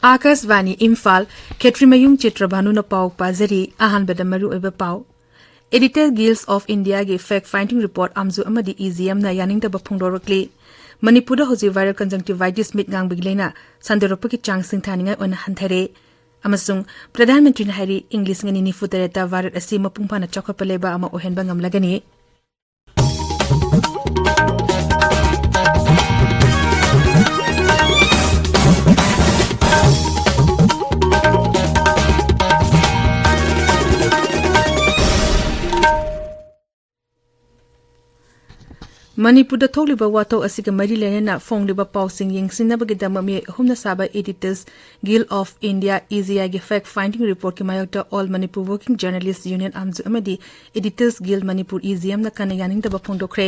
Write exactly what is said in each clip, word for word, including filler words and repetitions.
ꯑꯥꯀꯥꯁꯕꯥꯅꯤ ꯏꯝꯐꯥꯜ, ꯈꯦꯇ꯭ꯔꯤꯃꯌꯨꯝ ꯆꯤꯇ꯭ꯔꯚꯥꯅꯨꯅ ꯄꯥꯎ ꯄꯥꯖꯔꯤ꯫ ꯑꯍꯥꯟꯕꯗ ꯃꯔꯨꯑꯣꯏꯕ ꯄꯥꯎ꯫ Editors Guild of Indiaꯒꯤ fact finding report ꯑꯥꯝꯖꯨ ꯑꯃꯗꯤ ꯏ ꯖꯤ ꯑꯦꯝꯅ ꯌꯥꯅꯤꯡꯗꯕ ꯐꯣꯡꯗꯣꯔꯛꯂꯤ꯫ ꯃꯅꯤꯄꯨꯔꯗ ꯍꯧꯖꯤꯛ viral conjunctivitis ꯃꯤꯠ ꯉꯥꯡꯕꯒꯤ ꯂꯥꯏꯅꯥ ꯁꯟꯗꯣꯔꯛꯄꯒꯤ ꯆꯥꯡ ꯁꯤꯡꯊꯥꯅꯤꯡꯉꯥꯏ ꯑꯣꯏꯅ ꯍꯟꯊꯔꯦ꯫ ꯑꯃꯁꯨꯡ ꯄ꯭ꯔꯙꯥꯟ ꯃꯟꯇ꯭ꯔꯤꯅ ꯍꯥꯏꯔꯤ, ꯏꯪ ꯂꯤꯁꯤꯡ ꯑꯅꯤ ꯅꯤꯐꯨ ꯇꯔꯦꯠꯇ ꯚꯥꯔꯠ ꯑꯁꯤ ꯃꯄꯨꯡ ꯐꯥꯅ ꯆꯥꯎꯈꯠꯄ ꯂꯩꯕꯥꯛ ꯑꯃ ꯑꯣꯏꯍꯟꯕ ꯉꯝꯂꯒꯅꯤ꯫ ꯃꯅꯤꯄꯨꯔꯗ ꯊꯣꯛꯂꯤꯕ ꯋꯥꯊꯣꯛ ꯑꯁꯤꯒ ꯃꯔꯤ ꯂꯩꯅꯅ ꯐꯣꯡꯂꯤꯕ ꯄꯥꯎꯁꯤꯡ ꯌꯦꯡꯁꯤꯟꯅꯕꯒꯤꯗꯃꯛ ꯃꯤꯑꯣꯏ ꯑꯍꯨꯝꯅ ꯁꯥꯕ Editors Guild of India, E G ꯑꯥꯏꯒꯤ fact finding reportꯀꯤ ꯃꯥꯌꯣꯛꯇ All Manipur Working Journalists Union, ꯑꯥꯝꯖꯨ, ꯑꯃꯗꯤ Editors Guild Manipur, E G ꯑꯦꯝꯅ ꯀꯟꯅ ꯌꯥꯅꯤꯡꯗꯕ ꯐꯣꯡꯗꯣꯛꯈ꯭ꯔꯦ꯫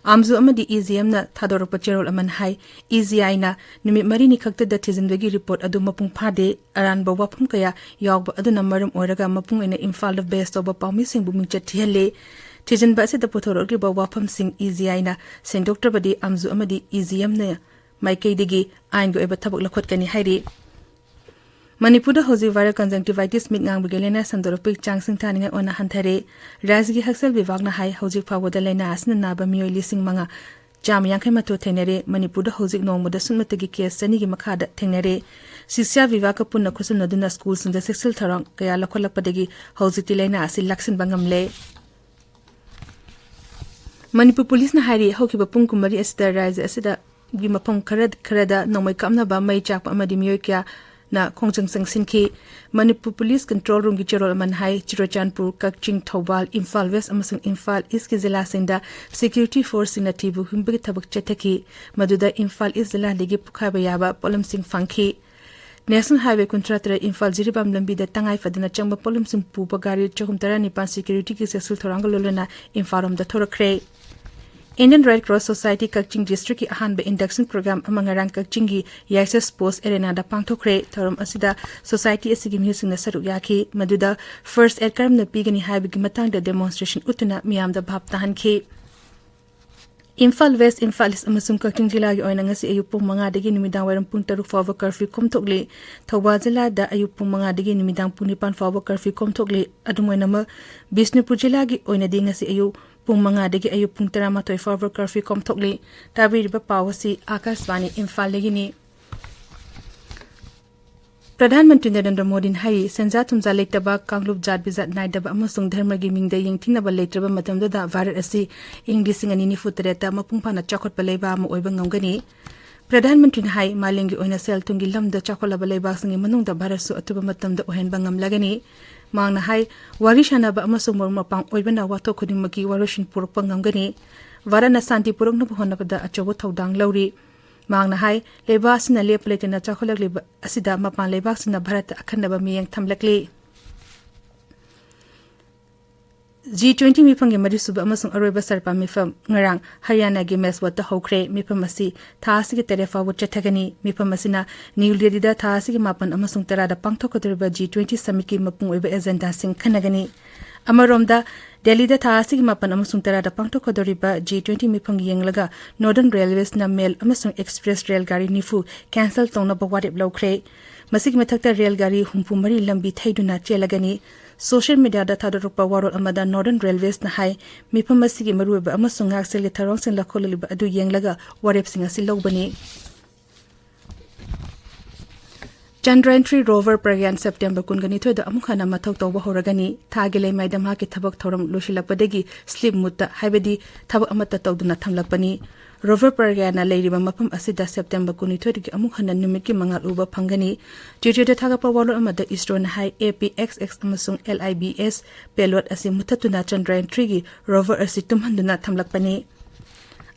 ꯑꯥꯝꯖꯨ ꯑꯃꯗꯤ ꯏ ꯖꯤ ꯑꯦꯝꯅ ꯊꯥꯗꯣꯔꯛꯄ ꯆꯦꯔꯣꯜ ꯑꯃꯅ ꯍꯥꯏ, ꯏ ꯖꯤ ꯑꯥꯏꯅ ꯅꯨꯃꯤꯠ ꯃꯔꯤꯅꯤ ꯈꯛꯇꯗ ꯊꯤꯖꯤꯟꯕꯒꯤ report ꯑꯗꯨ ꯃꯄꯨꯡ ꯐꯥꯗꯦ, ꯑꯔꯥꯟꯕ ꯋꯥꯐꯝ ꯀꯌꯥ ꯌꯥꯎꯕ ꯑꯗꯨꯅ ꯃꯔꯝ ꯑꯣꯏꯔꯒ ꯃꯄꯨꯡ ꯑꯣꯏꯅ ꯏꯝꯐꯥꯜꯗ base ꯇꯧꯕ ꯄꯥꯎꯃꯤꯁꯤꯡꯕꯨ ꯃꯤꯡꯆꯠ ꯊꯤꯍꯜꯂꯦ꯫ ꯊꯤꯖꯤꯟꯕ ꯑꯁꯤꯗ ꯄꯨꯊꯣꯔꯛꯂꯤꯕ ꯋꯥꯐꯝꯁꯤꯡ ꯏ ꯖꯤ ꯑꯥꯏꯅ ꯁꯦꯡꯗꯣꯛꯇ꯭ꯔꯕꯗꯤ ꯑꯥꯝꯖꯨ ꯑꯃꯗꯤ ꯏ ꯖꯤ ꯑꯦꯝꯅ ꯃꯥꯏꯀꯩꯗꯒꯤ ꯑꯥꯏꯟꯒꯤ ꯑꯣꯏꯕ ꯊꯕꯛ ꯂꯧꯈꯠꯀꯅꯤ ꯍꯥꯏꯔꯤ꯫ ꯃꯅꯤꯄꯨꯔꯗ ꯍꯧꯖꯤꯛ viral conjunctivitis ꯃꯤꯠ ꯉꯥꯡꯕꯒꯤ ꯂꯥꯏꯅꯥ ꯁꯟꯗꯣꯔꯛꯄꯒꯤ ꯆꯥꯡ ꯁꯤꯡꯊꯥꯅꯤꯡꯉꯥꯏ ꯑꯣꯏꯅ ꯍꯟꯊꯔꯦ꯫ ꯔꯥꯖ꯭ꯌꯒꯤ ꯍꯛꯁꯦꯜ ꯕꯤꯚꯥꯒꯅ ꯍꯥꯏ, ꯍꯧꯖꯤꯛ ꯐꯥꯎꯕꯗ ꯂꯥꯏꯅꯥ ꯑꯁꯤꯅ ꯅꯥꯕ ꯃꯤꯑꯣꯏ ꯂꯤꯁꯤꯡ ꯃꯉꯥ ꯆꯥꯝꯃ ꯌꯥꯡꯈꯩ ꯃꯥꯊꯣꯏ ꯊꯦꯡꯅꯔꯦ꯫ ꯃꯅꯤꯄꯨꯔꯗ ꯍꯧꯖꯤꯛ ꯅꯣꯡꯃꯗ ꯁꯨꯞꯅꯇꯒꯤ case ꯆꯅꯤꯒꯤ ꯃꯈꯥꯗ ꯊꯦꯡꯅꯔꯦ꯫ ꯁꯤꯁ꯭ꯌꯥ ꯕꯤꯚꯥꯒ ꯄꯨꯟꯅ ꯈꯨꯠꯁꯝꯅꯗꯨꯅ ꯁ꯭ꯀꯨꯜꯁꯤꯡꯗ ꯆꯦꯛꯁꯤꯜ ꯊꯧꯔꯥꯡ ꯀꯌꯥ ꯂꯧꯈꯠꯂꯛꯄꯗꯒꯤ ꯍꯧꯖꯤꯛꯇꯤ ꯂꯥꯏꯅꯥ ꯑꯁꯤ ꯂꯥꯛꯁꯤꯟꯕ ꯉꯝꯂꯦ꯫ ꯃꯅꯤꯄꯨꯔ ꯄꯨꯂꯤꯁꯅ ꯍꯥꯏꯔꯤ, ꯍꯧꯈꯤꯕ ꯄꯨꯡ ꯀꯨꯟꯃꯔꯤ ꯑꯁꯤꯗ ꯔꯥꯖ꯭ꯌ ꯑꯁꯤꯗꯒꯤ ꯃꯐꯝ ꯈꯔ, ꯈꯔꯗ ꯅꯣꯡꯃꯩ ꯀꯥꯞꯅꯕ, ꯃꯩ ꯆꯥꯛꯄ ꯑꯃꯗꯤ ꯃꯤꯑꯣꯏ ꯀꯌꯥꯅ ꯈꯣꯡꯖꯪ ꯆꯪꯁꯤꯟꯈꯤ꯫ ꯃꯅꯤꯄꯨꯔ ꯄꯨꯂꯤꯁ control roomꯒꯤ ꯆꯦꯔꯣꯜ ꯑꯃꯅ ꯍꯥꯏ, ꯆꯨꯔꯆꯥꯟꯄꯨꯔ, ꯀꯛꯆꯤꯡ, ꯊꯧꯕꯥꯜ, ꯏꯝꯐꯥꯜ West ꯑꯃꯁꯨꯡ ꯏꯝꯐꯥꯜ Eastꯀꯤ ꯖꯤꯂꯥꯁꯤꯡꯗ security forceꯁꯤꯡꯅ ꯊꯤꯕ ꯍꯨꯝꯕꯒꯤ ꯊꯕꯛ ꯆꯠꯊꯈꯤ꯫ ꯃꯗꯨꯗ ꯏꯝꯐꯥꯜ East ꯖꯤꯂꯥꯗꯒꯤ ꯄꯣꯈꯥꯏꯕ ꯌꯥꯕ ꯄꯣꯠꯂꯝꯁꯤꯡ ꯐꯪꯈꯤ꯫ National Highway ꯀꯨꯟꯊ꯭ꯔꯥ ꯇꯔꯦꯠ ꯏꯝꯐꯥꯜ ꯖꯤꯔꯤꯕꯥꯝ ꯂꯝꯕꯤꯗ ꯇꯉꯥꯏ ꯐꯗꯅ ꯆꯪꯕ ꯄꯣꯠꯂꯝꯁꯤꯡ ꯄꯨꯕ ꯒꯥꯔꯤ ꯆꯍꯨꯝ ꯇꯔꯥꯅꯤꯄꯥꯟ securityꯒꯤ ꯆꯦꯛꯁꯤꯜ ꯊꯧꯔꯥꯡꯒ ꯂꯣꯏꯅꯅ ꯏꯝꯐꯥꯜ ꯔꯣꯝꯗ ꯊꯣꯔꯛꯈ꯭ꯔꯦ꯫ Indian Red Cross Society ꯀꯛꯆꯤꯡ districtꯀꯤ ꯑꯍꯥꯟꯕ induction program ꯑꯃ ꯉꯔꯥꯡ ꯀꯛꯆꯤꯡꯒꯤ ꯌꯥꯏꯁ Sports Arenaꯗ ꯄꯥꯡꯊꯣꯛꯈ꯭ꯔꯦ꯫ ꯊꯧꯔꯝ ꯑꯁꯤꯗ society ꯑꯁꯤꯒꯤ ꯃꯤꯑꯣꯏꯁꯤꯡꯅ ꯁꯔꯨꯛ ꯌꯥꯈꯤ꯫ ꯃꯗꯨꯗ first aid ꯀꯔꯝꯅ ꯄꯤꯒꯅꯤ ꯍꯥꯏꯕꯒꯤ ꯃꯇꯥꯡꯗ demonstration ꯎꯠꯇꯨꯅ ꯃꯤꯌꯥꯝꯗ ꯚꯥꯞ ꯇꯥꯍꯟꯈꯤ꯫ ꯏꯝꯐꯥꯜ ꯋꯦꯁ, ꯏꯝꯐꯥꯜ ꯏꯁ ꯑꯃꯁꯨꯡ ꯀꯛꯆꯤꯡ ꯖꯤꯂꯥꯒꯤ ꯑꯣꯏꯅ ꯉꯁꯤ ꯑꯌꯨꯛ ꯄꯨꯡ ꯃꯉꯥꯗꯒꯤ ꯅꯨꯃꯤꯗꯥꯡ ꯋꯥꯏꯔꯝ ꯄꯨꯡ ꯇꯔꯨꯛ ꯐꯥꯎꯕ ꯀꯔꯐ꯭ꯌꯨ ꯀꯣꯝꯊꯣꯛꯂꯤ꯫ ꯊꯧꯕꯥꯜ ꯖꯤꯂꯥꯗ ꯑꯌꯨꯛ ꯄꯨꯡ ꯃꯉꯥꯗꯒꯤ ꯅꯨꯃꯤꯗꯥꯡ ꯄꯨꯡ ꯅꯤꯄꯥꯟ ꯐꯥꯎꯕ ꯀꯔꯐ꯭ꯌꯨ ꯀꯣꯝꯊꯣꯛꯂꯤ꯫ ꯑꯗꯨꯝ ꯑꯣꯏꯅꯃꯛ, ꯕꯤꯁꯅꯨꯄꯨꯔ ꯖꯤꯂꯥꯒꯤ ꯑꯣꯏꯅꯗꯤ ꯉꯁꯤ ꯑꯌꯨꯛ ꯄꯨꯡ ꯃꯉꯥꯗꯒꯤ ꯑꯌꯨꯛ ꯄꯨꯡ ꯇꯔꯥꯃꯥꯊꯣꯏ ꯐꯥꯎꯕ ꯀꯔꯐ꯭ꯌꯨ ꯀꯣꯝꯊꯣꯛꯂꯤ꯫ ꯇꯥꯕꯤꯔꯤꯕ ꯄꯥꯎ ꯑꯁꯤ ꯑꯥꯀꯥꯁꯕꯥꯅꯤ ꯏꯝꯐꯥꯜꯗꯒꯤꯅꯤ꯫ ꯄ꯭ꯔꯙꯥꯟ ꯃꯟꯇ꯭ꯔꯤ ꯅꯔꯦꯟꯗ꯭ꯔ ꯃꯣꯗꯤꯅ ꯍꯥꯏꯔꯤ, ꯁꯦꯟꯖꯥ ꯊꯨꯝꯖꯥ ꯂꯩꯇꯕ, ꯀꯥꯡꯂꯨꯞ ꯖꯥꯠ ꯕꯤꯖꯥꯠ ꯅꯥꯏꯗꯕ ꯑꯃꯁꯨꯡ ꯙꯔꯃꯒꯤ ꯃꯤꯡꯗ ꯌꯦꯡꯊꯤꯅꯕ ꯂꯩꯇ꯭ꯔꯕ ꯃꯇꯝꯗꯨꯗ ꯚꯥꯔꯠ ꯑꯁꯤ ꯏꯪ ꯂꯤꯁꯤꯡ ꯑꯅꯤ ꯅꯤꯐꯨ ꯇꯔꯦꯠꯇ ꯃꯄꯨꯡ ꯐꯥꯅ ꯆꯥꯎꯈꯠꯄ ꯂꯩꯕꯥꯛ ꯑꯃ ꯑꯣꯏꯕ ꯉꯝꯒꯅꯤ꯫ ꯄ꯭ꯔꯙꯥꯟ ꯃꯟꯇ꯭ꯔꯤꯅ ꯍꯥꯏ, ꯃꯥꯂꯦꯝꯒꯤ ꯑꯣꯏꯅ ꯁꯦꯜ ꯊꯨꯝꯒꯤ ꯂꯝꯗ ꯆꯥꯎꯈꯠꯂꯕ ꯂꯩꯕꯥꯛꯁꯤꯡꯒꯤ ꯃꯅꯨꯡꯗ ꯚꯥꯔꯠꯁꯨ ꯑꯊꯨꯕ ꯃꯇꯝꯗ ꯑꯣꯏꯍꯟꯕ ꯉꯝꯂꯒꯅꯤ꯫ ꯃꯍꯥꯛꯅ ꯍꯥꯏ, ꯋꯥꯔꯤ ꯁꯥꯅꯕ ꯑꯃꯁꯨꯡ ꯃꯔꯨꯞ ꯃꯄꯥꯡ ꯑꯣꯏꯕꯅ ꯋꯥꯊꯣꯛ ꯈꯨꯗꯤꯡꯃꯛꯀꯤ ꯋꯥꯔꯣꯏꯁꯤꯟ ꯄꯨꯔꯛꯄ ꯉꯝꯒꯅꯤ꯫ ꯚꯥꯔꯠꯅ ꯁꯥꯟꯇꯤ ꯄꯨꯔꯛꯅꯕ ꯍꯣꯠꯅꯕꯗ ꯑꯆꯧꯕ ꯊꯧꯗꯥꯡ ꯂꯧꯔꯤ꯫ ꯃꯍꯥꯛꯅ ꯍꯥꯏ, ꯂꯩꯕꯥꯛ ꯑꯁꯤꯅ ꯂꯦꯞꯄ ꯂꯩꯇꯅ ꯆꯥꯎꯈꯠꯂꯛꯂꯤꯕ ꯑꯁꯤꯗ ꯃꯄꯥꯟ ꯂꯩꯕꯥꯛꯁꯤꯡꯅ ꯚꯥꯔꯠꯇ ꯑꯈꯟꯅꯕ ꯃꯤꯠꯌꯦꯡ ꯊꯝꯂꯛꯂꯤ꯫ ꯖꯤ ꯇ꯭ꯋꯦꯟꯇꯤ ꯃꯤꯐꯝꯒꯤ ꯃꯔꯤꯁꯨꯕ ꯑꯃꯁꯨꯡ ꯑꯔꯣꯏꯕ ꯁꯔꯄꯥ ꯃꯤꯐꯝ ꯉꯔꯥꯡ ꯍꯔꯤꯌꯥꯅꯥꯒꯤ ꯃꯦꯁꯋꯠꯇ ꯍꯧꯈ꯭ꯔꯦ꯫ ꯃꯤꯐꯝ ꯑꯁꯤ ꯊꯥ ꯑꯁꯤꯒꯤ ꯇꯔꯦꯠ ꯐꯥꯎꯕ ꯆꯠꯊꯒꯅꯤ꯫ ꯃꯤꯐꯝ ꯑꯁꯤꯅ ꯅ꯭ꯌꯨ ꯗꯦꯜꯂꯤꯗ ꯊꯥ ꯑꯁꯤꯒꯤ ꯃꯥꯄꯟ ꯑꯃꯁꯨꯡ ꯇꯔꯥꯗ ꯄꯥꯡꯊꯣꯛꯀꯗꯧꯔꯤꯕ ꯖꯤ ꯇ꯭ꯋꯦꯟꯇꯤ ꯁꯃꯤꯠꯀꯤ ꯃꯄꯨꯡ ꯑꯣꯏꯕ ꯑꯦꯖꯦꯟꯗꯥꯁꯤꯡ ꯈꯟꯅꯒꯅꯤ꯫ ꯑꯃꯔꯣꯝꯗ, ꯗꯦꯜꯂꯤꯗ ꯊꯥ ꯑꯁꯤꯒꯤ ꯃꯥꯄꯟ ꯑꯃꯁꯨꯡ ꯇꯔꯥꯗ ꯄꯥꯡꯊꯣꯛꯀꯗꯧꯔꯤꯕ ꯖꯤ ꯇ꯭ꯋꯦꯟꯇꯤ ꯃꯤꯐꯝ ꯌꯦꯡꯂꯒ ꯅꯣꯔꯗꯔꯟ ꯔꯦꯜꯋꯦꯁꯅ ꯃꯦꯜ ꯑꯃꯁꯨꯡ ꯑꯦꯛꯁꯄ꯭ꯔꯦꯁ ꯔꯦꯜ ꯒꯥꯔꯤ ꯅꯤꯐꯨ ꯀꯦꯟꯁꯦꯜ ꯇꯧꯅꯕ ꯋꯥꯔꯦꯞ ꯂꯧꯈ꯭ꯔꯦ꯫ ꯃꯁꯤꯒꯤ ꯃꯊꯛꯇ ꯔꯦꯜ ꯒꯥꯔꯤ ꯍꯨꯝꯐꯨ ꯃꯔꯤ ꯂꯝꯕꯤ ꯊꯩꯗꯨꯅ ꯆꯦꯜꯂꯒꯅꯤ꯫ ꯁꯣꯁꯤꯌꯦꯜ ꯃꯤꯗꯤꯌꯥꯗ ꯊꯥꯗꯣꯔꯛꯄ ꯋꯥꯔꯣꯜ ꯑꯃꯗ ꯅꯣꯔꯗꯔꯟ ꯔꯦꯜꯋꯦꯁꯅ ꯍꯥꯏ, ꯃꯤꯐꯝ ꯑꯁꯤꯒꯤ ꯃꯔꯨꯑꯣꯏꯕ ꯑꯃꯁꯨꯡ ꯉꯥꯛꯁꯦꯜꯒꯤ ꯊꯧꯔꯥꯡꯁꯤꯡ ꯂꯧꯈꯠꯂꯤꯕ ꯑꯗꯨ ꯌꯦꯡꯂꯒ ꯋꯥꯔꯦꯞꯁꯤꯡ ꯑꯁꯤ ꯂꯧꯕꯅꯤ꯫ ꯆꯟꯗ꯭ꯔꯌꯥꯟ ꯊ꯭ꯔꯤ ꯔꯣꯚꯔ ꯄ꯭ꯔꯒ꯭ꯌꯥꯟ ꯁꯦꯞꯇꯦꯝꯕꯔ ꯀꯨꯟꯒꯅꯤꯊꯣꯏꯗ ꯑꯃꯨꯛ ꯍꯟꯅ ꯃꯊꯧ ꯇꯧꯕ ꯍꯧꯔꯒꯅꯤ꯫ ꯊꯥꯒꯤ ꯂꯩꯃꯥꯏꯗ ꯃꯍꯥꯛꯀꯤ ꯊꯕꯛ ꯊꯧꯔꯝ ꯂꯣꯏꯁꯤꯜꯂꯛꯄꯗꯒꯤ ꯁ꯭ꯂꯤꯞ ꯃꯨꯗꯇ, ꯍꯥꯏꯕꯗꯤ ꯊꯕꯛ ꯑꯃꯠꯇ ꯇꯧꯗꯅ ꯊꯝꯂꯛꯄꯅꯤ꯫ ꯔꯣꯚꯔ ꯄ꯭ꯔꯒ꯭ꯌꯥꯟꯅ ꯂꯩꯔꯤꯕ ꯃꯐꯝ ꯑꯁꯤꯗ ꯁꯦꯞꯇꯦꯝꯕꯔ ꯀꯨꯟꯅꯤꯊꯣꯏꯗꯒꯤ ꯑꯃꯨꯛ ꯍꯟꯅ ꯅꯨꯃꯤꯠꯀꯤ ꯃꯉꯥꯜ ꯎꯕ ꯐꯪꯒꯅꯤ꯫ ꯇ꯭ꯋꯤꯇꯔꯗ ꯊꯥꯒꯠꯄ ꯋꯥꯔꯣꯜ ꯑꯃꯗ ꯏꯁꯔꯣꯅ ꯍꯥꯏ, ꯑꯦ ꯄꯤ ꯑꯦꯛꯁ ꯑꯦꯛꯁ ꯑꯃꯁꯨꯡ L I B S payload ꯑꯁꯤ ꯃꯨꯠꯊꯠꯇꯨꯅ ꯆꯟꯗ꯭ꯔꯌꯥꯟ ꯊ꯭ꯔꯤꯒꯤ ꯔꯣꯚꯔ ꯑꯁꯤ ꯇꯨꯝꯍꯟꯗꯨꯅ ꯊꯝꯂꯛꯄꯅꯤ꯫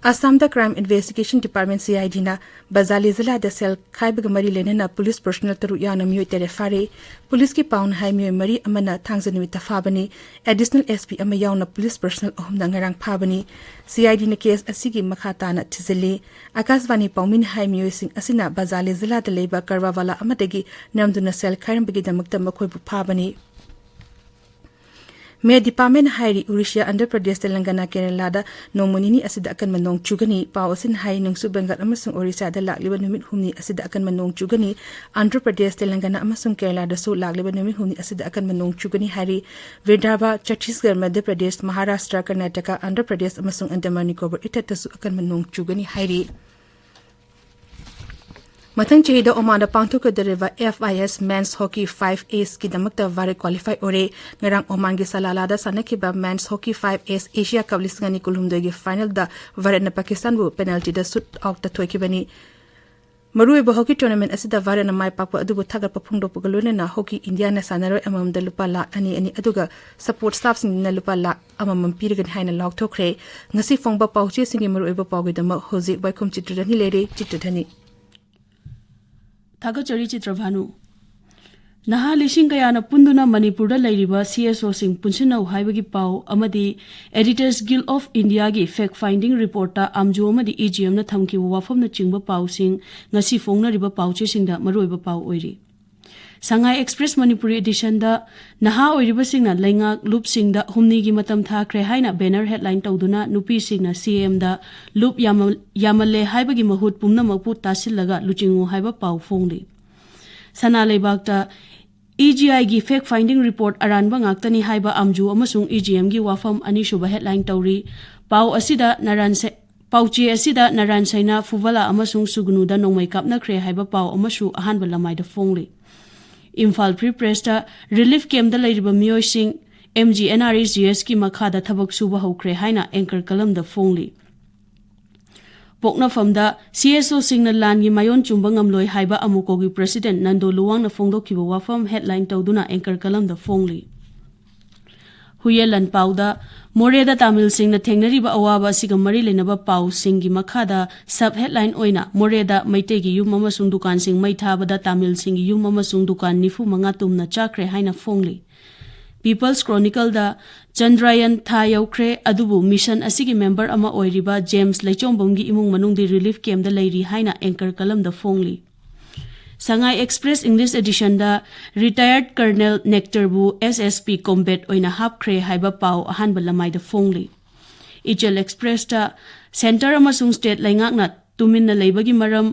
ꯑꯁꯥꯝꯗ crime investigation department, C I ꯗꯤꯅ ꯕꯖꯥꯂꯤ ꯖꯤꯂꯥꯗ ꯁꯦꯜ ꯈꯥꯏꯕꯒ ꯃꯔꯤ ꯂꯩꯅꯅ ꯄꯨꯂꯤꯁ ꯄꯔꯁꯣꯅꯦꯜ ꯇꯔꯨꯛ ꯌꯥꯎꯅ ꯃꯤꯑꯣꯏ ꯇꯔꯦꯠ ꯐꯥꯔꯦ꯫ ꯄꯨꯂꯤꯁꯀꯤ ꯄꯥꯎꯅ ꯍꯥꯏ, ꯃꯤꯑꯣꯏ ꯃꯔꯤ ꯑꯃꯅ ꯊꯥꯡꯖ ꯅꯨꯃꯤꯠꯇ ꯐꯥꯕꯅꯤ꯫ ꯑꯦꯗꯤꯁꯅꯦꯜ ꯑꯦꯁ ꯄꯤ ꯑꯃ ꯌꯥꯎꯅ ꯄꯨꯂꯤꯁ ꯄꯔꯁꯣꯅꯦꯜ ꯑꯍꯨꯝꯅ ꯉꯔꯥꯡ ꯐꯥꯕꯅꯤ꯫ ꯁꯤ ꯑꯥꯏ ꯗꯤꯅ ꯀꯦꯁ ꯑꯁꯤꯒꯤ ꯃꯈꯥ ꯇꯥꯅ ꯊꯤꯖꯤꯜꯂꯤ꯫ ꯑꯥꯀꯥꯁꯕꯥꯅꯤ ꯄꯥꯎꯃꯤꯅ ꯍꯥꯏ, ꯃꯤꯑꯣꯏꯁꯤꯡ ꯑꯁꯤꯅ ꯕꯖꯥꯂꯤ ꯖꯤꯂꯥꯗ ꯂꯩꯕ ꯀꯔꯕꯥꯋꯥꯂꯥ ꯑꯃꯗꯒꯤ ꯅꯝꯗꯨꯅ ꯁꯦꯜ ꯈꯥꯏꯔꯝꯕꯒꯤꯗꯃꯛꯇ ꯃꯈꯣꯏꯕꯨ ꯐꯥꯕꯅꯤ꯫ ꯃꯦꯠ ꯗꯤꯄꯥꯔꯠꯃꯦꯟꯅ ꯍꯥꯏꯔꯤ, ꯑꯣꯔꯤꯁꯥ, ꯑꯟꯙ꯭ꯔ ꯄ꯭ꯔꯗꯦꯁ, ꯇꯦꯂꯪꯒꯥꯅꯥ, ꯀꯦꯔꯂꯥꯗ ꯅꯣꯡꯃ ꯅꯤꯅꯤ ꯑꯁꯤꯗ ꯑꯀꯟꯕ ꯅꯣꯡ ꯆꯨꯒꯅꯤ꯫ ꯄꯥꯎ ꯑꯁꯤꯅ ꯍꯥꯏ, ꯅꯣꯡꯆꯨꯞ ꯕꯦꯡꯒꯥꯜ ꯑꯃꯁꯨꯡ ꯑꯣꯔꯤꯁꯥꯗ ꯂꯥꯛꯂꯤꯕ ꯅꯨꯃꯤꯠ ꯍꯨꯝꯅꯤ ꯑꯁꯤꯗ ꯑꯀꯟꯕ ꯅꯣꯡ ꯆꯨꯒꯅꯤ꯫ ꯑꯟꯙ꯭ꯔ ꯄ꯭ꯔꯗꯦꯁ, ꯇꯦꯂꯪꯒꯥꯅꯥ ꯑꯃꯁꯨꯡ ꯀꯦꯔꯂꯥꯗꯁꯨ ꯂꯥꯛꯂꯤꯕ ꯅꯨꯃꯤꯠ ꯍꯨꯝꯅꯤ ꯑꯁꯤꯗ ꯑꯀꯟꯕ ꯅꯣꯡ ꯆꯨꯒꯅꯤ ꯍꯥꯏꯔꯤ꯫ ꯕꯤꯗꯔꯚꯥ, ꯆꯇꯤꯁꯒꯔ, ꯃꯙ꯭ꯌ ꯄ꯭ꯔꯗꯦꯁ, ꯃꯍꯥꯔꯥꯁꯇ꯭ꯔ, ꯀꯔꯅꯥꯇꯀꯥ, ꯑꯟꯙ꯭ꯔ ꯄ꯭ꯔꯗꯦꯁ ꯑꯃꯁꯨꯡ ꯑꯟꯗꯃꯥꯟ ꯅꯤꯀꯣꯕꯔ ꯏꯊꯠꯇꯁꯨ ꯑꯀꯟꯕ ꯅꯣꯡ ꯆꯨꯒꯅꯤ ꯍꯥꯏꯔꯤ꯫ ꯃꯊꯪ ꯆꯍꯤꯗ ꯑꯣꯃꯥꯟꯗ ꯄꯥꯡꯊꯣꯛꯀꯗꯧꯔꯤꯕ ꯑꯦꯐ ꯑꯥꯏ ꯑꯦꯁ ꯃꯦꯟꯁ ꯍꯣꯀꯤ ꯐꯥꯏꯚ ꯑꯦꯁꯀꯤꯗꯃꯛꯇ ꯚꯥꯔꯠ ꯀ꯭ꯋꯥꯂꯤꯐꯥꯏ ꯑꯣꯏꯔꯦ꯫ ꯉꯔꯥꯡ ꯑꯣꯃꯥꯟꯒꯤ ꯁꯂꯥꯂꯥꯗ ꯁꯥꯟꯅꯈꯤꯕ ꯃꯦꯟꯁ ꯍꯣꯀꯤ ꯐꯥꯏꯚ ꯑꯦꯁ ꯑꯦꯁꯤꯌꯥ ꯀꯞ ꯂꯤꯁꯤꯡ ꯑꯅꯤ ꯀꯨꯟꯍꯨꯝꯗꯣꯏꯒꯤ ꯐꯥꯏꯅꯦꯜꯗ ꯚꯥꯔꯠꯅ ꯄꯥꯀꯤꯁꯇꯥꯟꯕꯨ ꯄꯦꯅꯥꯜꯇꯤꯗ ꯁꯨꯠ ꯑꯥꯎꯠꯇ ꯊꯣꯏꯈꯤꯕꯅꯤ꯫ ꯃꯔꯨꯑꯣꯏꯕ ꯍꯣꯀꯤ ꯇꯣꯔꯅꯥꯃꯦꯟ ꯑꯁꯤꯗ ꯚꯥꯔꯠꯅ ꯃꯥꯏ ꯄꯥꯛꯄ ꯑꯗꯨꯕꯨ ꯊꯥꯒꯠꯄ ꯐꯣꯡꯗꯣꯛꯄꯒ ꯂꯣꯏꯅꯅ ꯍꯣꯀꯤ ꯏꯟꯗꯤꯌꯥꯅ ꯁꯥꯟꯅꯔꯣꯏ ꯑꯃꯃꯝꯗ ꯂꯨꯄꯥ ꯂꯥꯈ ꯑꯅꯤ ꯑꯅꯤ ꯑꯗꯨꯒ ꯁꯄꯣꯔꯠ ꯁ꯭ꯇꯥꯐꯁꯤꯡꯅ ꯂꯨꯄꯥ ꯂꯥꯈ ꯑꯃꯃꯝ ꯄꯤꯔꯒꯅꯤ ꯍꯥꯏꯅ ꯂꯥꯎꯊꯣꯛꯈ꯭ꯔꯦ꯫ ꯉꯁꯤ ꯐꯣꯡꯕ ꯄꯥꯎꯆꯦꯁꯤꯡꯒꯤ ꯃꯔꯨꯑꯣꯏꯕ ꯄꯥꯎꯒꯤꯗꯃꯛ ꯍꯧꯖꯤꯛ ꯋꯥꯏꯈꯨꯝ ꯆꯤꯇ꯭ꯔꯙꯅꯤ ꯂꯩꯔꯦ꯫ ꯆꯤꯇ꯭ꯔꯙꯅꯤ꯫ ꯊꯥꯒꯠꯆꯔꯤ ꯆꯤꯇ꯭ꯔꯚꯥꯅꯨ꯫ ꯅꯍꯥ ꯂꯤꯁꯤꯡ ꯀꯌꯥꯅ ꯄꯨꯟꯗꯨꯅ ꯃꯅꯤꯄꯨꯔꯗ ꯂꯩꯔꯤꯕ ꯁꯤ ꯑꯦꯁ ꯑꯣꯁꯤꯡ ꯄꯨꯟꯁꯤꯟꯅꯧ ꯍꯥꯏꯕꯒꯤ ꯄꯥꯎ ꯑꯃꯗꯤ Editors Guild of Indiaꯒꯤ fact finding reportꯇ ꯑꯥꯝꯖꯨ ꯑꯃꯗꯤ ꯏ ꯖꯤ ꯑꯦꯝꯅ ꯊꯝꯈꯤꯕ ꯋꯥꯐꯝꯅꯆꯤꯡꯕ ꯄꯥꯎꯁꯤꯡ ꯉꯁꯤ ꯐꯣꯡꯅꯔꯤꯕ ꯄꯥꯎꯆꯦꯁꯤꯡꯗ ꯃꯔꯨꯑꯣꯏꯕ ꯄꯥꯎ ꯑꯣꯏꯔꯤ꯫ ꯁꯉꯥꯏ ꯑꯦꯛꯁꯄ꯭ꯔꯦꯁ ꯃꯅꯤꯄꯨꯔꯤ editionꯗ ꯅꯍꯥ ꯑꯣꯏꯔꯤꯕꯁꯤꯡꯅ ꯂꯩꯉꯥꯛ ꯂꯨꯞꯁꯤꯡꯗ ꯍꯨꯝꯅꯤꯒꯤ ꯃꯇꯝ ꯊꯥꯈ꯭ꯔꯦ ꯍꯥꯏꯅ banner headline ꯇꯧꯗꯨꯅ ꯅꯨꯄꯤꯁꯤꯡꯅ ꯁꯤ ꯑꯦꯝꯗ ꯂꯨꯞ ꯌꯥꯝꯃ-, ꯌꯥꯝꯃꯜꯂꯦ ꯍꯥꯏꯕꯒꯤ ꯃꯍꯨꯠ ꯄꯨꯝꯅꯃꯛꯄꯨ ꯇꯥꯁꯤꯜꯂꯒ ꯂꯨꯆꯤꯡꯉꯨ ꯍꯥꯏꯕ ꯄꯥꯎ ꯐꯣꯡꯂꯤ꯫ ꯁꯅꯥ ꯂꯩꯕꯥꯛꯇ ꯏ ꯖꯤ ꯑꯥꯏꯒꯤ fact finding report ꯑꯔꯥꯟꯕ ꯉꯥꯛꯇꯅꯤ ꯍꯥꯏꯕ ꯑꯥꯝꯖꯨ ꯑꯃꯁꯨꯡ ꯏ ꯖꯤ ꯑꯦꯝꯒꯤ ꯋꯥꯐꯝ ꯑꯅꯤꯁꯨꯕ headline ꯇꯧꯔꯤ꯫ ꯄꯥꯎ ꯑꯁꯤꯗ ꯅꯥꯔꯥꯟ ꯁꯦ-, ꯄꯥꯎꯆꯦ ꯑꯁꯤꯗ ꯅꯥꯔꯥꯟ ꯁꯩꯅꯥ, ꯐꯨꯕꯂꯥ ꯑꯃꯁꯨꯡ ꯁꯨꯒꯅꯨꯗ ꯅꯣꯡꯃꯩ ꯀꯥꯞꯅꯈ꯭ꯔꯦ ꯍꯥꯏꯕ ꯄꯥꯎ ꯑꯃꯁꯨ ꯑꯍꯥꯟꯕ ꯂꯃꯥꯏꯗ ꯐꯣꯡꯂꯤ꯫ ꯏꯝꯐꯥꯜ Free Pressꯇ relief campꯇ ꯂꯩꯔꯤꯕ ꯃꯤꯑꯣꯏꯁꯤꯡ M G N R E G ꯑꯦꯁꯀꯤ ꯃꯈꯥꯗ ꯊꯕꯛ ꯁꯨꯕ ꯍꯧꯈ꯭ꯔꯦ ꯍꯥꯏꯅ anchor columnꯗ ꯐꯣꯡꯂꯤ꯫ ꯄꯣꯛꯅꯐꯝꯗ ꯁꯤ ꯑꯦꯁ ꯑꯣꯁꯤꯡꯅ ꯂꯥꯟꯒꯤ ꯃꯥꯏꯑꯣꯟ ꯆꯨꯝꯕ ꯉꯝꯂꯣꯏ ꯍꯥꯏꯕ ꯑꯃꯨꯀꯣꯒꯤ president ꯅꯟꯗꯣ ꯂꯨꯋꯥꯡꯅ ꯐꯣꯡꯗꯣꯛꯈꯤꯕ ꯋꯥꯐꯝ headline ꯇꯧꯗꯨꯅ anchor columnꯗ ꯐꯣꯡꯂꯤ꯫ ꯍꯨꯏꯌꯦꯟ ꯂꯥꯟꯄꯥꯎꯗ ꯃꯣꯔꯦꯗ ꯇꯥꯃꯤꯜꯁꯤꯡꯅ ꯊꯦꯡꯅꯔꯤꯕ ꯑꯋꯥꯕ ꯑꯁꯤꯒ ꯃꯔꯤ ꯂꯩꯅꯕ ꯄꯥꯎꯁꯤꯡꯒꯤ ꯃꯈꯥꯗ sub headline ꯑꯣꯏꯅ ꯃꯣꯔꯦꯗ ꯃꯩꯇꯩꯒꯤ ꯌꯨꯝ ꯑꯃꯁꯨꯡ ꯗꯨꯀꯥꯟꯁꯤꯡ ꯃꯩ ꯊꯥꯕꯗ ꯇꯥꯃꯤꯜꯁꯤꯡꯒꯤ ꯌꯨꯝ ꯑꯃꯁꯨꯡ ꯗꯨꯀꯥꯟ ꯅꯤꯐꯨ ꯃꯉꯥ ꯇꯨꯝꯅ ꯆꯥꯛꯈ꯭ꯔꯦ ꯍꯥꯏꯅ ꯐꯣꯡꯂꯤ꯫ People's Chronicleꯗ ꯆꯟꯗ꯭ꯔꯌꯥꯟ ꯊꯥ ꯌꯧꯈ꯭ꯔꯦ, ꯑꯗꯨꯕꯨ mission ꯑꯁꯤꯒꯤ member ꯑꯃ ꯑꯣꯏꯔꯤꯕ ꯖꯦꯝꯁ ꯂꯩꯆꯣꯝꯕꯝꯒꯤ ꯏꯃꯨꯡ ꯃꯅꯨꯡꯗꯤ relief campꯇ ꯂꯩꯔꯤ ꯍꯥꯏꯅ anchor columnꯗ ꯐꯣꯡꯂꯤ꯫ ꯁꯉꯥꯏ ꯑꯦꯛꯁꯄ꯭ꯔꯦꯁ ꯏꯪꯂꯤꯁ ꯑꯦꯗꯤꯁꯟꯗ ꯔꯤꯇꯥꯌꯔꯗ ꯀꯔꯅꯦꯜ ꯅꯦꯛꯇꯔꯕꯨ ꯑꯦꯁ ꯑꯦꯁ ꯄꯤ ꯀꯣꯝꯕꯦꯠ ꯑꯣꯏꯅ ꯍꯥꯞꯈ꯭ꯔꯦ ꯍꯥꯏꯕ ꯄꯥꯎ ꯑꯍꯥꯟꯕ ꯂꯃꯥꯏꯗ ꯐꯣꯡꯂꯤ꯫ ꯏꯆꯦꯜ ꯑꯦꯛꯁꯄ꯭ꯔꯦꯁꯇ ꯁꯦꯟꯇꯔ ꯑꯃꯁꯨꯡ ꯁ꯭ꯇꯦꯠ ꯂꯩꯉꯥꯛꯅ ꯇꯨꯃꯤꯟꯅ ꯂꯩꯕꯒꯤ ꯃꯔꯝ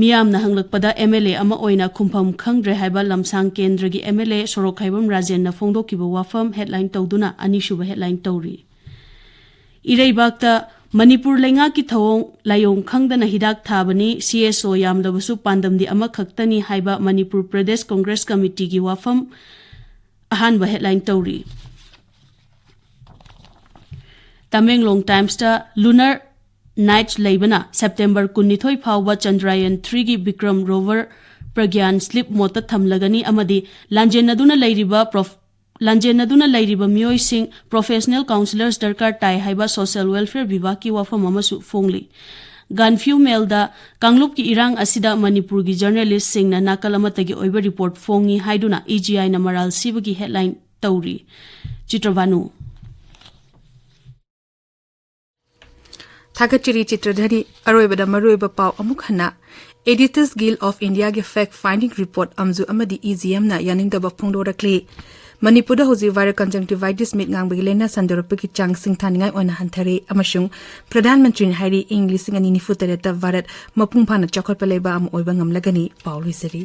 ꯃꯤꯌꯥꯝꯅ ꯍꯪꯂꯛꯄꯗ ꯑꯦꯝ ꯑꯦꯜ ꯑꯦ ꯑꯃ ꯑꯣꯏꯅ ꯈꯨꯝꯐꯝ ꯈꯪꯗ꯭ꯔꯦ ꯍꯥꯏꯕ ꯂꯝꯁꯥꯡ ꯀꯦꯟꯗ꯭ꯔꯒꯤ ꯑꯦꯝ ꯑꯦꯜ ꯑꯦ ꯁꯣꯔꯣꯛꯈꯥꯏꯕꯝ ꯔꯥꯖꯦꯟꯅ ꯐꯣꯡꯗꯣꯛꯈꯤꯕ ꯋꯥꯐꯝ ꯍꯦꯗꯂꯥꯏꯟ ꯇꯧꯗꯨꯅ ꯑꯅꯤꯁꯨꯕ ꯍꯦꯗꯂꯥꯏꯟ ꯇꯧꯔꯤ꯫ ꯏꯔꯩꯕꯥꯛꯇ ꯃꯅꯤꯄꯨꯔ ꯂꯩꯉꯥꯛꯀꯤ ꯊꯧꯑꯣꯡ ꯂꯥꯏꯑꯣꯡ ꯈꯪꯗꯅ ꯍꯤꯗꯥꯛ ꯊꯥꯕꯅꯤ, ꯁꯤ ꯑꯦꯁ ꯑꯣ ꯌꯥꯝꯂꯕꯁꯨ ꯄꯥꯟꯗꯝꯗꯤ ꯑꯃꯈꯛꯇꯅꯤ ꯍꯥꯏꯕ ꯃꯅꯤꯄꯨꯔ ꯄ꯭ꯔꯗꯦꯁ ꯀꯣꯡꯒ꯭ꯔꯦꯁ ꯀꯃꯤꯇꯤꯒꯤ ꯋꯥꯐꯝ ꯑꯍꯥꯟꯕ ꯍꯦꯗꯂꯥꯏꯟ ꯇꯧꯔꯤ꯫ ꯇꯃꯦꯡꯂꯣꯡ ꯇꯥꯏꯝꯁꯇ ꯂꯨꯅꯔ ꯅꯥꯏꯠꯁ ꯂꯩꯕꯅ ꯁꯦꯞꯇꯦꯝꯕꯔ ꯀꯨꯟꯅꯤꯊꯣꯏ ꯐꯥꯎꯕ ꯆꯟꯗ꯭ꯔꯌꯥꯟ ꯊ꯭ꯔꯤꯒꯤ ꯕꯤꯀ꯭ꯔꯝ ꯔꯣꯚꯔ ꯄ꯭ꯔꯒ꯭ꯌꯥꯟ ꯁ꯭ꯂꯤꯞ ꯃꯣꯗꯇ ꯊꯝꯂꯒꯅꯤ ꯑꯃꯗꯤ ꯂꯥꯟꯖꯦꯟꯅꯗꯨꯅ ꯂꯩꯔꯤꯕ ꯄ꯭ꯔꯣꯐ-, ꯂꯥꯟꯖꯦꯟꯅꯗꯨꯅ ꯂꯩꯔꯤꯕ ꯃꯤꯑꯣꯏꯁꯤꯡ ꯄ꯭ꯔꯣꯐꯦꯁꯅꯦꯜ ꯀꯥꯎꯟꯁꯤꯂꯔꯁ ꯗꯔꯀꯥꯔ ꯇꯥꯏ ꯍꯥꯏꯕ ꯁꯣꯁꯤꯌꯦꯜ ꯋꯦꯜꯐꯤꯌꯔ ꯕꯤꯚꯥꯒꯀꯤ ꯋꯥꯐꯝ ꯑꯃꯁꯨ ꯐꯣꯡꯂꯤ꯫ ꯒꯥꯟꯐ꯭ꯌꯨ ꯃꯦꯜꯗ ꯀꯥꯡꯂꯨꯞꯀꯤ ꯏꯔꯥꯡ ꯑꯁꯤꯗ ꯃꯅꯤꯄꯨꯔꯒꯤ ꯖꯔꯅꯦꯂꯤꯁꯁꯤꯡꯅ ꯅꯥꯀꯜ ꯑꯃꯠꯇꯒꯤ ꯑꯣꯏꯕ ꯔꯤꯄꯣꯔꯠ ꯐꯣꯡꯉꯤ ꯍꯥꯏꯗꯨꯅ ꯏ ꯖꯤ ꯑꯥꯏꯅ ꯃꯔꯥꯜ ꯁꯤꯕꯒꯤ ꯍꯦꯗꯂꯥꯏꯟ ꯇꯧꯔꯤ꯫ ꯆꯤꯇ꯭ꯔꯚꯥꯅꯨ꯫ ꯊꯥꯒꯠꯆꯔꯤ ꯆꯤꯇ꯭ꯔꯙꯔꯤ꯫ ꯑꯔꯣꯏꯕꯗ ꯃꯔꯨꯑꯣꯏꯕ ꯄꯥꯎ ꯑꯃꯨꯛ ꯍꯟꯅ꯫ Editors Guild of Indiaꯒꯤ fact finding report ꯑꯃꯁꯨ ꯑꯃꯗꯤ ꯏ ꯖꯤ ꯑꯦꯝꯅ ꯌꯥꯅꯤꯡꯗꯕ ꯐꯣꯡꯗꯣꯔꯛꯂꯤ꯫ ꯃꯅꯤꯄꯨꯔꯗ ꯍꯧꯖꯤꯛ viral conjunctivitis ꯃꯤꯠ ꯉꯥꯡꯕꯒꯤ ꯂꯥꯏꯅꯥ ꯁꯟꯗꯣꯔꯛꯄꯒꯤ ꯆꯥꯡ ꯁꯤꯡꯊꯥꯅꯤꯡꯉꯥꯏ ꯑꯣꯏꯅ ꯍꯟꯊꯔꯦ ꯑꯃꯁꯨꯡ ꯄ꯭ꯔꯙꯥꯟ ꯃꯟꯇ꯭ꯔꯤꯅ ꯍꯥꯏꯔꯤ, ꯏꯪ ꯂꯤꯁꯤꯡ ꯑꯅꯤ ꯅꯤꯐꯨ ꯇꯔꯦꯠꯇ ꯚꯥꯔꯠ ꯃꯄꯨꯡ ꯐꯥꯅ ꯆꯥꯎꯈꯠꯄ ꯂꯩꯕꯥꯛ ꯑꯃ ꯑꯣꯏꯕ ꯉꯝꯂꯒꯅꯤ꯫ ꯄꯥꯎ ꯂꯣꯏꯖꯔꯤ꯫